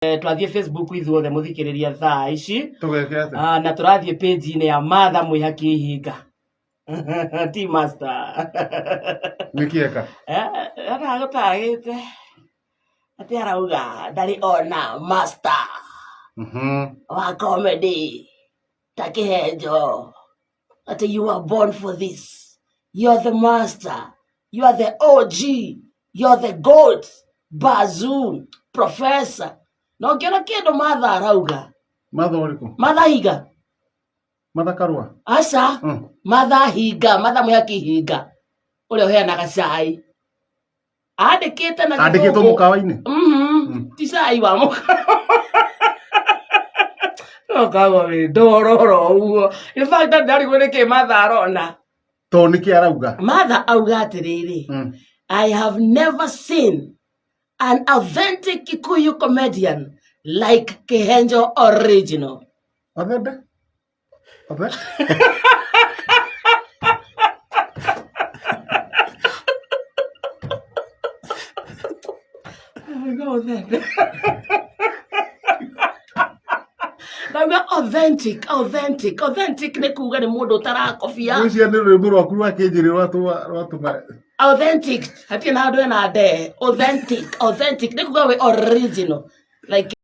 Twathiĩ Facebook ithuothe mũthikĩrĩria thaa ici. Tũgeke atĩa? Ah, na tũrathiĩ page-inĩ ya Martha Mwĩhaki Ihinga ti master. Nĩkĩ eka? Aragũtagĩte atĩ arauga ndarĩ ona master wa comedy ta Kĩhenjo, atĩ you are born for this, you are the master, you are the OG, you are the goat, bazoo professor. Na ũngĩona kĩndũ Martha arauga. Martha ũrĩkũ? Martha Hinga. Martha Karũa? Aca. Martha Hinga, Martha Mwĩhaki Hinga, ũrĩa ũheanaga cai andĩkĩte na Andĩkĩtwo Gĩthũngũ. mũkawa-inĩ? Mhm. Ti cai wa mũkawa, ũkagwo wĩ ndororo ũguo. In fact, ndarigwo nĩkĩ Martha arona. To nĩkĩ arauga? Martha auga atĩrĩrĩ, "I have never seen an authentic Kikuyu comedian like Kihenjo Original." Athende? Athe? Auga authentic. Ndauga authentic, authentic, authentic nĩ kuga nĩ mũndũ ũtarakobia. Ngwĩciria nĩ rwĩmbo rwaku rwa kĩnjĩrĩ rwatũma rwatũma Authentic, hatirĩ na handũ hena ndee. Authentic, authentic nĩ kuga wĩ original. Like